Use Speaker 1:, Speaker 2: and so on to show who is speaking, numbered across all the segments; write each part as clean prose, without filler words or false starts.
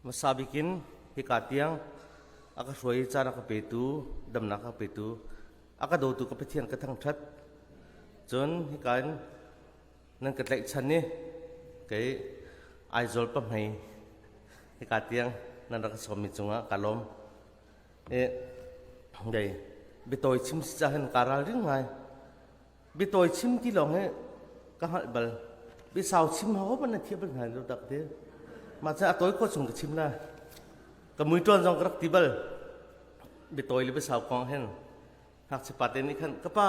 Speaker 1: Hmasa bik in hika tiang a ka hruai caan a ka petu, damnak a ka petu, a ka dawtu ka Pathian ka thangṭhat. Cun hika in nan ka tlaihchan i kei Aizawl pahmei hika tiang nan rak ka sawmmi cungah ka lawm. E, dei biatawi chim si ca hin kaa ralring ngai. Biatawi chim ti lawng hi ka hngalh bal. Biasau chim ho hmanh na thiam bal hna lo tak ti. Mah cu a tawi khawh chung ka chim la. Ka muiṭawn zong ka rak ti bal. Biatawi le biasau kong hin ngakchia pa te nih khan ka pa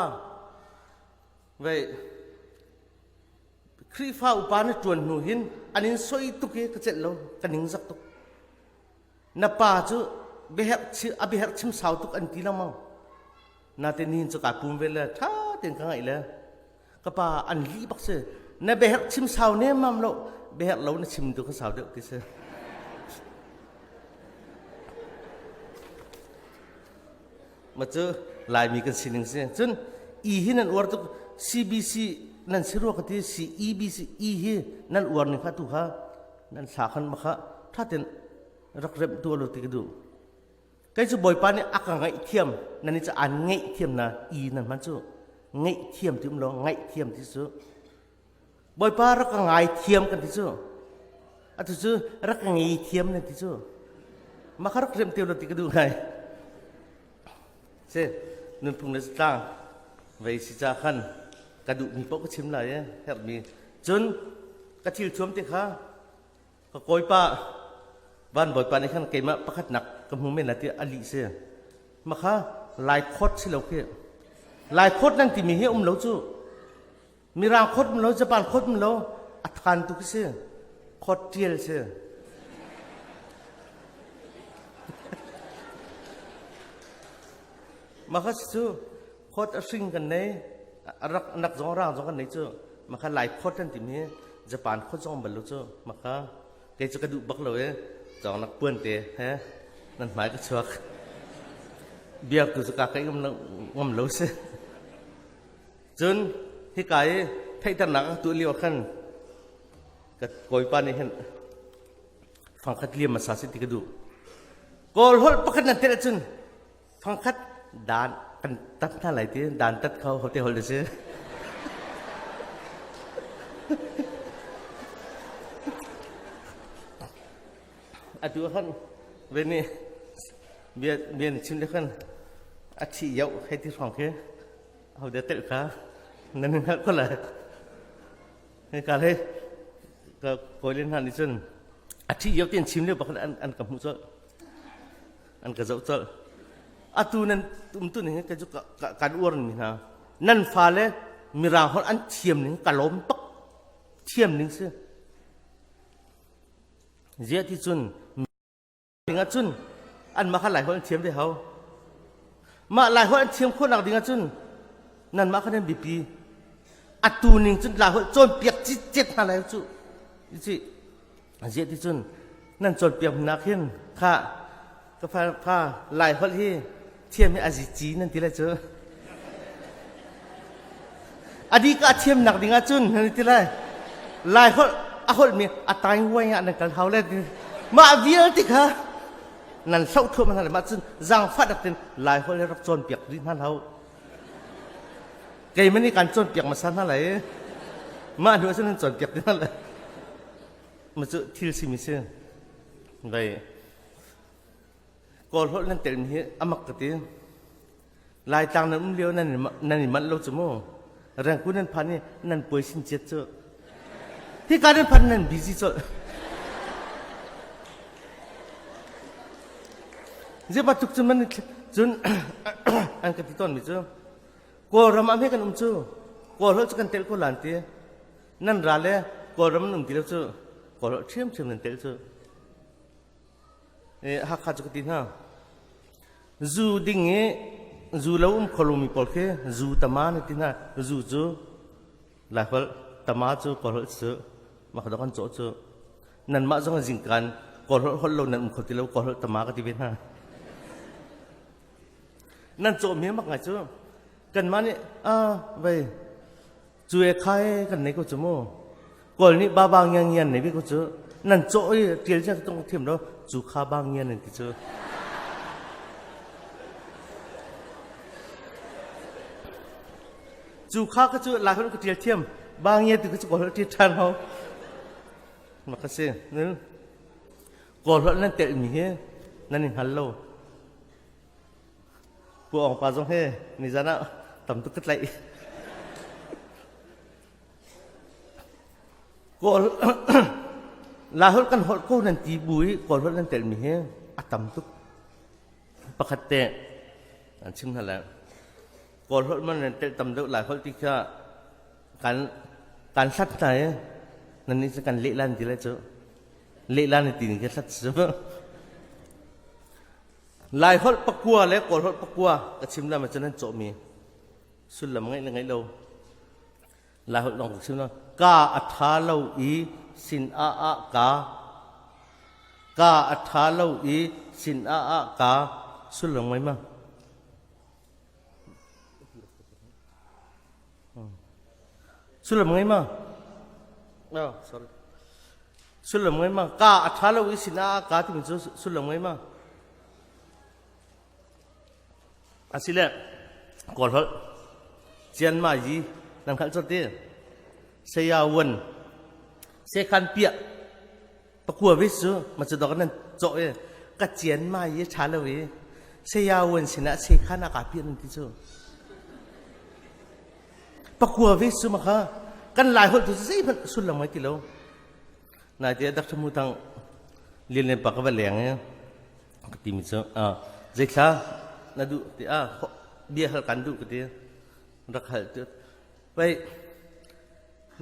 Speaker 1: vei Khrihfa upa na ṭuan hnu hin an in soi tuk i ka celh lo ka ningzak tuk. Na pa cu biaherh a biaherh chim sau tuk an ti lengmang. Natin nihin cu kaa pum ve le ṭha tein ka ngaih le ka pa an lih bak si. Na biaherh chim sau nemmam lo biaherh lo na chim tu kha sau deuh ti si. Ma cu Laimi kan sining si. Cun i hi nan uar tuk CBC nan si rua ka ti CEBC i hi nan uar ning kha tu kha nan thla khan ma kha ṭha tein rak remh tu lo ti ka duh. Kei cu Bawipa nih a ka ngaihthiam nan i cu aan ngaihthiam na i nan hman cu ngaihthiam ti um lo ngaihthiam ti cu Bawipa rak ka ngaithiam kan ti cu atu cu rak ka ngeithiam nan ti cu mah kha rak rem te lo ti ka duh ngai si nunphung le zatlang vei si ca khan ka duhmi paoh ka chim lai e herhmi cun ka thil thuam te kha Ka kawipa van bawipa nih khan keimah pakhatnak ka hmu men la tiah a lih si. Makha Lai khawt si lo khi. Lai khawt nan timi hi um lo cu. Mirang khawt um lo, Japan khawt um lo, a than tu khi si. Khawt tial si. Makha si cu khawt a hring kan nei, a rak nak zong rang zong kan nei cu. Makha Lai khawt nan timi hi Japan khawt zong bal lo cu. Makha kei cu ka duh bak lo e. Cawng nak puan te he nan hmai ka chuak. Biak tu cu ka kai ngam lo ngam lo si. Cun hika i theihternak a tuah lio khan ka kawipa nih hin fangkhat liam hmasa si ti ka duh. Kawl holh pakhat nan telh ahcun Fangkhat dan kan tat hna lai ti dan tat kho hote hol si. Atu khan ve nih bia bia na chim le khan a thi yoh hei ti hrawng khi ho de tel kha nan hngalh ko lai. Hika le ka kawi hna nih cun a thi yoh tin chim lio bakhan an an ka hmuh colh. An ka zoh colh. Atu nan umtu ning hi cu kan uar mi hna. Nan fale mirang holh an thiam ning ka lawm tuk. Thiam ning si. Ziah ti cun ding ahcun an mah kha Lai holh an thiam ve hau. Mah Lai holh an thiam khawhnak ding ahcun nanmah kha nan biapi. Atu ning cun Lai holh cawnpiak citcet hna lai cu. Ci ziah ti cun nan cawnpiak nak hin kha ka fa kha Lai holh hi thiam hi a zici nan ti lai cu. A dih ka thiamnak ding ahcun nan ti lai. Lai holh a holh mi a tai huai ah nan kal hau le mah vialte kha nan hloh thuam hna le mah cun zaangfah dak tin Lai holh he rak cawnpiak rih hna hlah Keimah nih kan cawnpiak hmasa hna lai mah hnu ahcun nan cawnpiak ti hna lai. Ma cu thil simi si. Vai Kawl holh nan telmi hi a mak ka ti. Laitlang nan um lio nan nan i manh lo cu mu. Rengku nan phan i nan puai sin ciat cu. Hika nan phan nan busy colh. Zepa tuk cun man cun an ka ti tawn mi cu Kawlram ah hme kan um cu Kawl holh cu kan telh ko lan ti nan ra le Kawlram nan um ti lo cu Kawl holh ṭhiamṭhiam nan telh cu Hakha cu ka ti hna. Zu ding i zu lo um kho lomi pawl khi zu tama na ti hna. Zu cu Laiholh tama cu Kawlholh cu mah kha kan cawh cu. Nanmah zong zingkan Kawlholh holh lo nan um kho ti lo Kawlholh tama ka ti ve hna. Nan cawh mi mak ngai cu kanmah nih ah vei cu e khai kan nei ko cu mu. Kawl nih ba ba ngiang ngian nei ve ko cu. Nan cawh i ṭial cia tong thiam lo cu kha bang ngian nan ti cu. Cu kha ka cu lai holh ka ṭial thiam bang ngia ti ka cu kawl holh ṭial ṭhan ho. Ma ka si. Kawl holh nan telh mi hi nan i hngal lo. Pu Awng pa zong hi nizan ah tam tuk ka tlaih. Kawl Lai holh kan holh ko nan ti bu i Kawl holh nan telmi hi a tam tuk. Pakhat te an chim hna le Kawl holh man nan telh tam deuh Lai holh ti kha kan kan hlat hna i nan nih cu kan leh lan ti lai cu leh lan ti ning khi hlat cu Lai holh pakua le Kawl holh pakua ka chim la ma cu nan cawhmi sullam ngeih le ngeih lo Lai holh lawng ka chim lo ka a ṭha lo i sin a ah ka ka a ṭha lo i sin a ah ka sullam ngei ma Sullam ngei ma? Oh, sorry. Sullam ngei ma? Ka a ṭha lo i sinah ka timi cu sullam ngei ma? Asile kawl holh cian ma yi nan hngalh cot ti saya wan sekhan piah pakua vis cu ma cu dok nan cawh i ka cian ma yi ṭha lo i saya wan sinah sekhan a ka piah nan ti cu pakua vis cu ma kha kan lai holh tu zeihmanh sullam ngai ti lo nai te dak mu tang lin len pa ka va leng i ka ti mi cu zeithla na duh ti a bia hal kan duh ka ti rak hal tu pei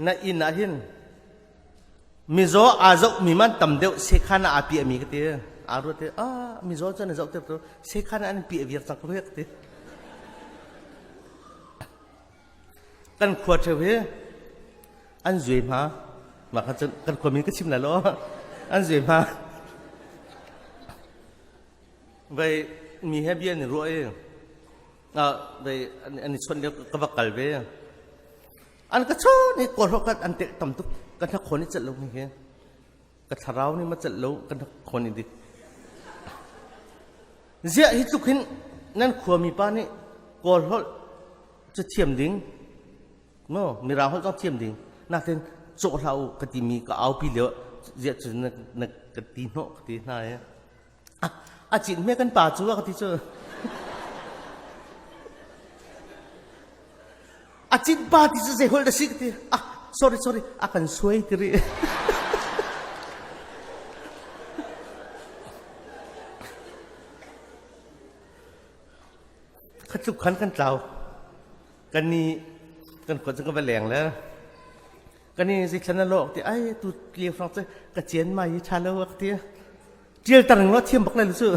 Speaker 1: Na inn ah hin mizaw aa zohmi man tam deuh sekhan ah aa piahmi ka ti. Aa ruat i, ah, mizaw cu an i zoh tir tu sekhan ah an piah viar cang ko ka ti. Kan khua ṭheu hi an zui hma. Mah kha cun kan khua min ka chim lai lo. An zui hma. Vei mi he bia an i ruah i vei an i chawnh lio ka va kal ve. An ka chawn i kawl kan an telh tam tuk ka hnakhawn i celh lo mi hi ka thlarau nih ma celh lo ka hnakhawn i dik ziah hi tluk hin nan khuami pa nih kawl holh cu thiam ding no mirang holh zong thiam ding nakin cawh hlah u ka timi ka aupi lio ziah cu na, na ka ti hnawh ka ti hna i a cin me kan pa cu ka ti cu a cin pa ti cu zei holh da si ka ti ah sorry sorry a kan suai ti ri khatluk khan kan tlau kan ni kan khua cu ka va leng le kan ni zithlan na lok ti ai tu tliang frang cu ka cian mai hi tha lo ak ti tial tarang lo thiam bak lai lu cu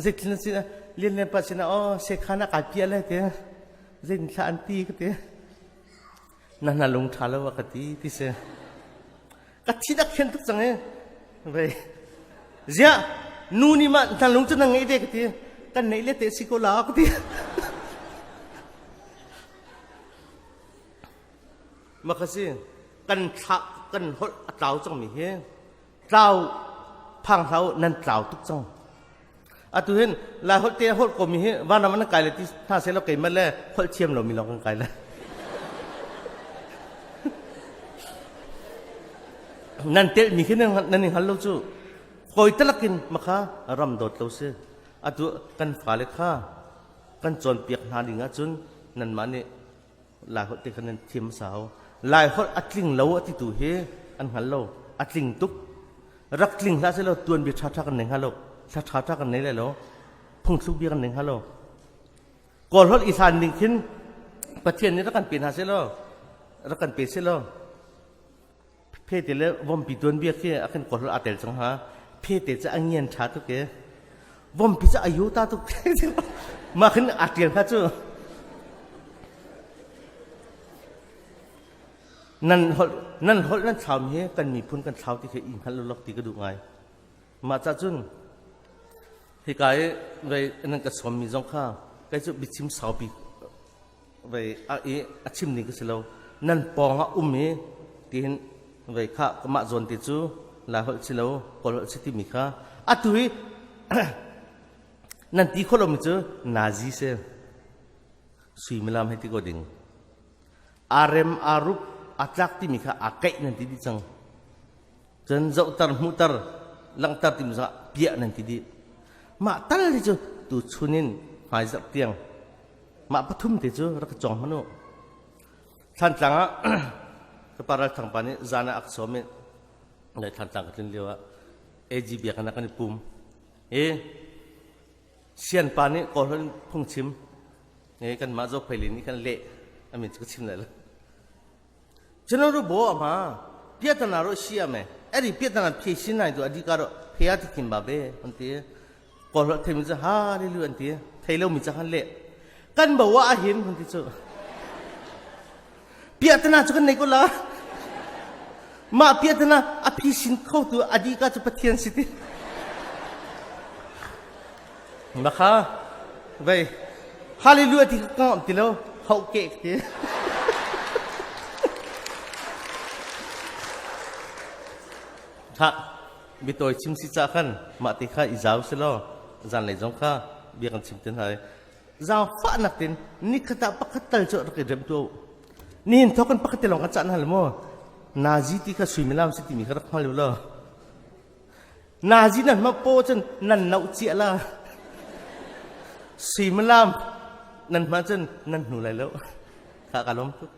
Speaker 1: zeitin sin lian lian pa sin oh sekhana ka pia le te zein thla an ti ka ti na na lung tha lo ka ti ti se ka thi dak khen tuk cang e vei zia nu ni ma na lung chu na ngei ve ka ti kan nei le te si ko la ka ti Makasi kan thla kan holh a tlau cang mi hi tlau phang hlau nan tlau tuk cang. Atu hin lai holh te holh ko mi hi vanram an kai le ti hna se lo keimah le holh thiam lo mi lawng kan kai le. Nan telh mi khi nan i hngal lo cu koi talakin makha ram dawt lo si. Atu kan fale kha kan cawnpiak hna ding ahcun nanmah nih Laiholh te kha nan thiam hmasa hau. Laiholh a tling lo a titu hi an hngal lo. A tling tuk. Rak tling hlah selaw tuanbia ṭhaṭha kan nei hnga lo. Thla ṭhaṭha kan nei lai lo. Phungthluk bia kan nei hnga lo. Kawl holh i hlan ning khin Pathian nih rak kan pe hna selaw rak kan pe selaw phete le vompi tuanbia khi a kan kawl holh aa tel cang ha. Phete cu a ngian ṭha tuk e. Vompi cu a yuta tuk. Mah khin aa ṭial hnga cu. Nan holh nan holh nan thlaumi hi kan miphun kan thlau ti khi i hngalh lawlok ti ka duh ngai. Mah cah cun hika i vei nan ka sawmmi zong kha kei cu biachim saupi vei a i a chim ding ka si lo. Nan pawng ah um i tihin. Vei kha mah zawn te cu Lai holh si lo Kawl holh si timi kha atu hi nan ti khawh lomi cu nazi si. Suimilam hei ti ko ding. Arem arup atlak timi kha aa keih nan ti dih cang. Cun zohter hmuhter langhter timi zongah piah nan ti dih. Mah tal hi cu tu chun in hmaizarh tiang mah pathum te cu rak ka cawng hmanh u. Thlantlang ah ka pa Ral Thang pa nih zan ah a ka sawm i Thlantlang ka tlun lio ah AG biakinn ah kan i pum. I sian pa nih Kawlholh in phungchim i kanmah Zophei nih kan leh a min cu ka chim lai lo. ကျွန်တော်တို့ဘဝမှာပြဿနာတော့ရှိရမယ်အဲ့ဒီပြဿနာဖြေရှင်းနိုင်သူအဓိကတော့ဖရာသခင်ပါပဲဟုတ်တယ်ကောလထေမစဟာလေလူအန်တီထေလုံးမိချဟန်လေကန်ဘဝအဟင်ဟုတ်တယ်ချပြဿနာချကနေကိုလာမပြဿနာအဖြေရှင်းခေါသူအဓိကချပထျန်စီတီမခါဝေဟာလေလုယာတိကောင်းတိလောဟုတ်ကဲ့တိ Kha bitawi chim si ca khan mah te kha i zau si law zanlei zong kha bia kan chim ten hai. Zaangfahnak tin nikhat ah pakhat tal cu rak i rem tu. Nihin thawk kan pakhat te lawng kan cah hna maw? Nazi ti kha suimilam si timi kha rak hngal law. Nazi nan ma paw cun nan nauh cia la. Suimilam nan hma cun nan hnu lai lo. Kha ka lawm tuk.